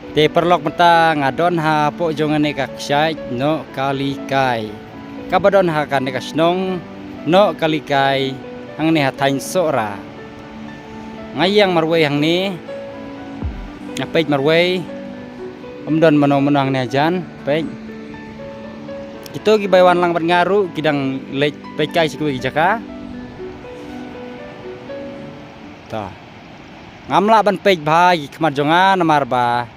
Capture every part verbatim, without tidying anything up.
Te paralok mynta nga don hapoh jong kane ka kshaid Nohkalikai, kaba don ha kane ka shnong Nohkalikai, hangne ha thaiñ Sohra. Nga ïeng marwei hangne, nga peit marwei, ym don mano mano hangne hajan, peit. Kito kiba wan lang bad nga ruh ki dang leit peit kai sha kiwei ki jaka. To. Ngam lah ban peit bha ïa ki khmat jong nga namar ba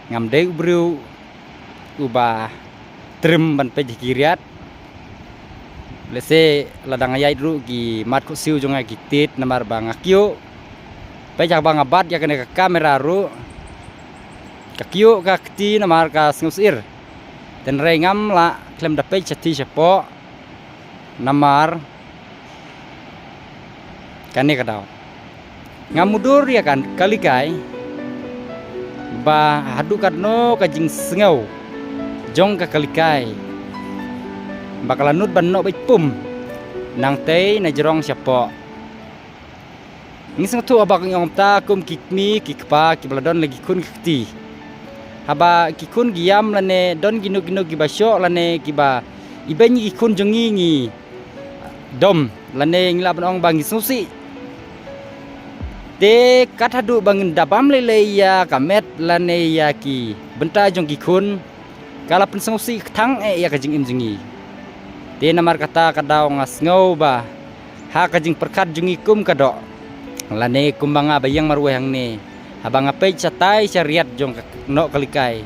ngam dei u briew uba trim ban peit ïa ki riat. Lehse lada nga ïaid ruh ki mat khuh siew jong nga ki tied namar ba nga kyiuh. Peit haba nga bat ïa kane ka kamera ruh, ka kyiuh ka kti namar ka sngewsyier. Hynrei ngam lah khlem da peit shathie shapoh namar kane ka daw. Nga mutdur ïa ka Kalikai ba haduh katno ka jingsngew jong ka Kalikai ba ka la nud ban noh beit pum nangtei na jrong shapoh. Ngi sngewthuh haba ka ngi ong mynta kum ki kmie ki kpa kiba la don la ki khun ki kti. Haba ki khun ki ïam lane don kino kino kiba shoh lane kiba ibeiñ ïa ki khun jong ngi ngi dom lane ngi lah ban ong ba ngi sngewsih. Te kat haduh ba ngin da bam lei lei ïa ka met lane ïa ki bynta jong ki khun, ka la pynsngewsih kthang eh ïa ka jingim jong ngi. Te namar kata ka daw nga sngew ba ha ka jingpyrkhat jong ngi kum ka doh lane kumba nga ba ïeng marwei hangne, haba nga peit shatai shariat jong ka Nohkalikai,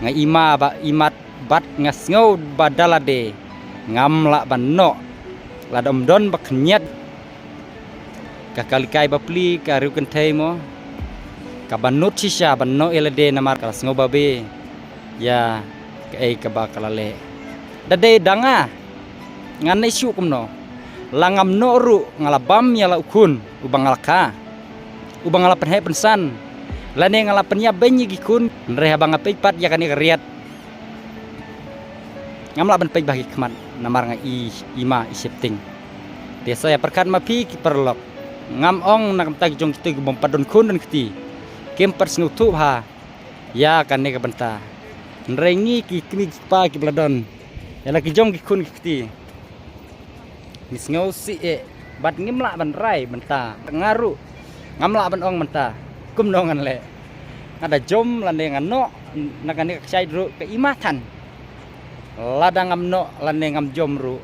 nga ïma ba imat bad nga sngew ba da lade ngam lah ban noh lada ym don ba khynñiat. Ka Kalikai bapli ka riewkynthei mo, kaba nud shisha ban noh ïa lade namar ka la sngew babe ïa kaei kaba ka la leh. Da dei da nga, ngan leh shuh kumno? La ngam noh ruh nga la bam ïa la u khun uba nga la kha, uba nga la pynheh pynsan, lane nga la pynïap beiñ ïa ki khun. Hynrei haba nga peit pat ïa kane ka riat, ngam lah ban peit bha ki khmat namar nga i, ïma i shepting. Te sa ïa pyrkhat ma phi ki paralok, ngam ong na ka bynta ki jong kito ki bym pat don khun don kti, kim pat sngewthuh bha ïa kane ka bynta. Hynrei ngi ki kmie ki kpa kiba la don ïa la ki jong ki khun ki kti, ngi sngewsih eh bad ngim lah ban rai mynta. Nga ruh ngam lah ban ong mynta kumno ngan leh. Nga da jom lane nga noh na kane ka kshaid ruh ka ïma than. Lada ngam noh lane ngam jom ruh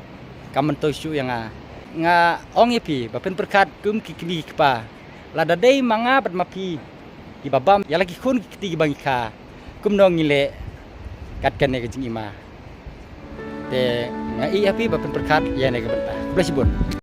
kam myntoi shuh ïa nga. Nga ong ïa phi ba phin pyrkhat kum ki kmie ki kpa, lada dei ma nga bad ma phi kiba bam ïa la ki khun ki kti kiba ngi kha, kumno ngi leh kat kane ka jingïma? Te nga ïa phi ba phin pyrkhat ïa kane ka bynta. Khublei shibun.